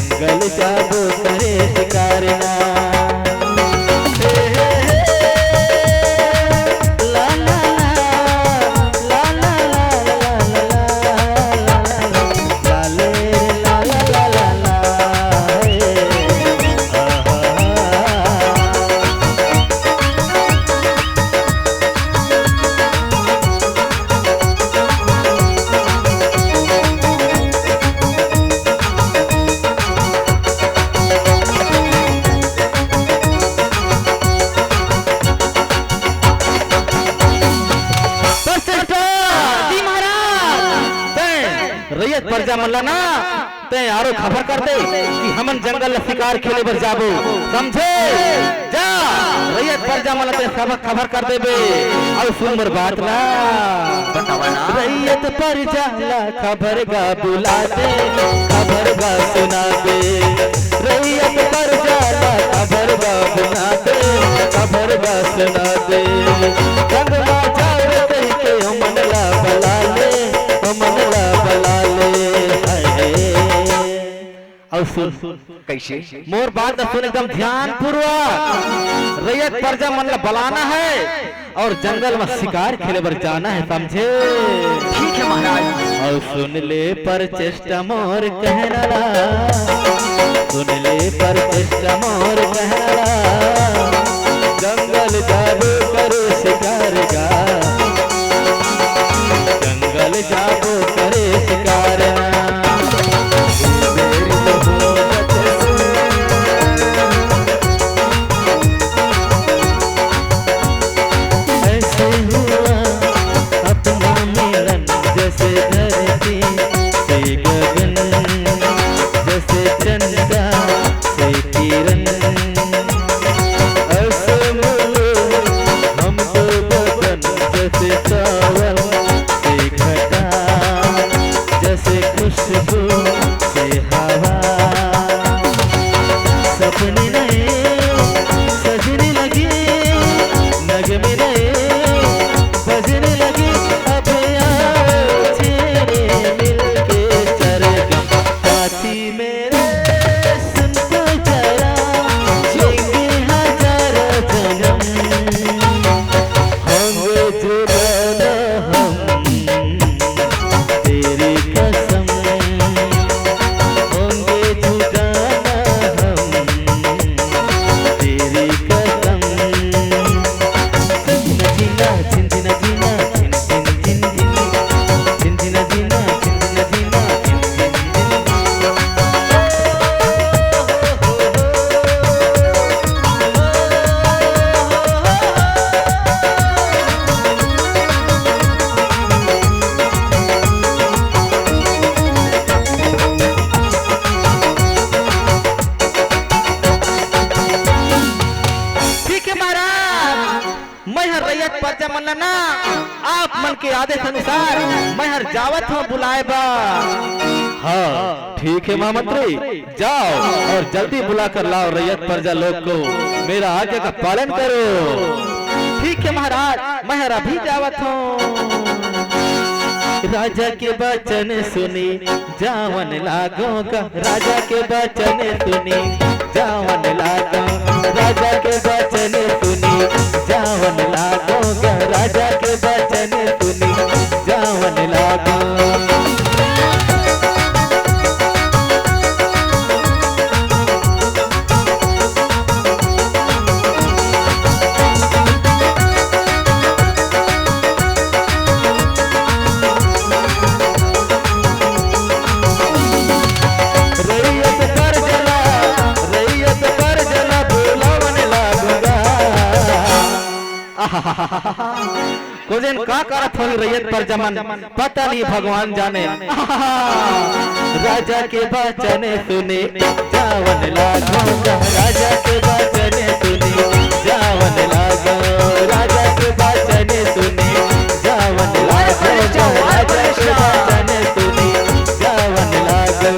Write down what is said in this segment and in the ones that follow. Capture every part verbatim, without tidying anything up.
जंगल जाबो करे शिकार ना। जी महाराज। तैं रैयत प्रजा मन ला ना, तैं आरो खबर कर दे कि हमन जंगल ला शिकार खेले बर जाबो, समझे? जा, रैयत प्रजा मन ला तैं सब खबर कर देबे। अउ सुन मोर बात ला। बतावा ना। रैयत प्रजा ला खबर गा बुला दे, खबर गा सुना दे। रैयत प्रजा ला खबर गा सुना दे, खबर गा सुना दे। संग मा जावे कहिके हमन ला बला ले, हमन ला बला ले। हाय। अउ सुन, कइसे? मोर बात ला सुन एकदम ध्यानपूर्वक। रैयत प्रजा मन ला बलाना हे। अउ जंगल म शिकार खेले बर जाना हे, समझे? ठीक हे महाराज। अउ सुन ले परचेष्टा मोर कहना ला, सुन ले परचेष्टा मोर कहना ला। जंगल जाबो करे शिकार गा, जंगल जाबो करे शिकार ना। ऐसे हुआ अपना मिलन, जैसे धरती से गगन, जैसे चंदा से किरण। ऐसे मिले हम दो बदन, जैसे सावन से घटा, जैसे खुशबू से हवा। सपने नए सजने लगे, नगमे नए बजने लगे। अब आओ छेड़े मिलके सरगम, साथी मेरे सुन तो जरा, लेंगे हजारों जन्म, होंगे जुदा ना हम, तेरी कसम, होंगे जुदा ना हम, तेरी कसम। झिनझिना, झिनझिना, झिनझिना, झिनझिना, झिनझिना, झिनझिना। ठीक हे महाराज, मैं हर रैयत प्रजा मन ला ना, आप मन के आदेश अनुसार मैं हर जावत हूँ बुलाए बर। हाँ, ठीक हे महामंत्री, जाओ अउ जल्दी बुला कर लाओ रैयत प्रजा लोग को, मेरा आज्ञा का पालन करो। ठीक हे महाराज, मैं हर अभी जावत हूँ। राजा के बचन सुनी जावन लागो गा, राजा के बचन सुनी जावन लागो, राजा के बचन सुनी जावन लागो गा, राजा के बचन सुनी जावन लागो। रैयत प्रजा ला, रैयत प्रजा ला बुलावन लागो गा। कोजेन का करत होही रैयत प्रजा मन, पता नहीं भगवान जाने। राजा के बचन सुनी जावन लागो गा, राजा के बचन सुनी जावन लागो, राजा के बचन सुनी जावन लागो गा, राजा के बचन सुनी जावन लागो।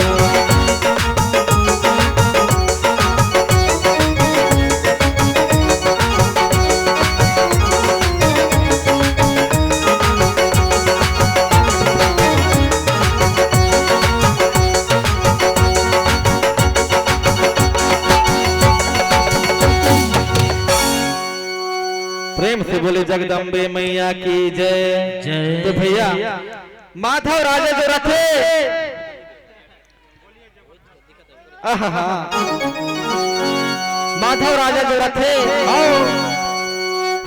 बोले जगदम्बे मैया की जय। जय। तो भैया, माधव राजा जो रथे, आहा, माधव राजा जो रथे,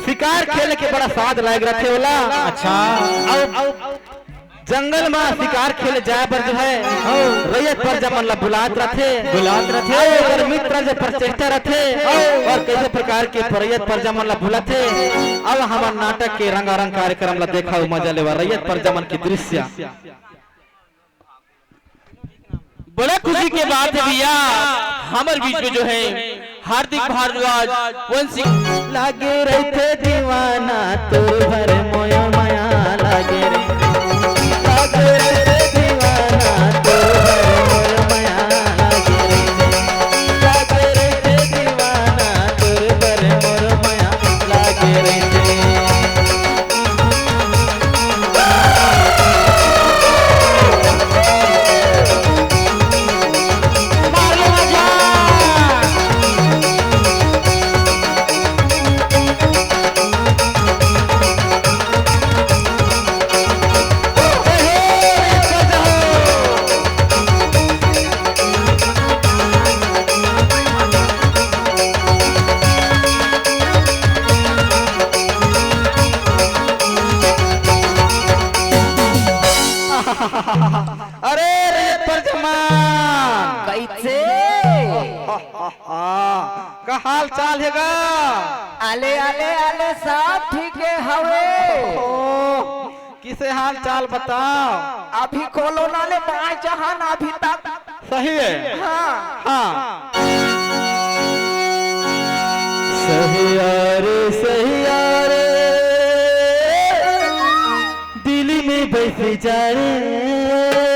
शिकार खेल के बड़ा स्वाद लायक रथे ओला। अच्छा। अउ जंगल म शिकार खेले जाए बर जो है, रैयत प्रजा मन ला बुलात रथे। बुलात रथे। अउ ओकर मित्र जो प्रचेष्टा रथे, अउ कैसे प्रकार के रैयत प्रजा मन ला बुलाथे। अब हमर नाटक के रंगारंग कार्यक्रम ला देखा अउ मजा लेवा, रैयत प्रजा मन के दृश्य। बड़ा खुशी के बात है भैया, हमर बीच में जो है हार्दिक भारद्वाज, वंशी लागे रहिथे दीवाना तोर भर मोयो माया लागे रे। लागे रहिथे दीवाना तोर भर मोयो माया लागे रे। लागे रहिथे दीवाना तोर भर मोयो माया लागे रहिथे। अरे रे प्रजमा, कैसे? का हाल चाल हे गा? आले आले आले, सब ठीक हे हवे। किसे हाल चाल बताओ? अभी कोरोना ले बाँचे हन अभी तक। सही हे। हाँ। हाँ। सही यार, सही यार, दिल्ली में बैठ जा रे।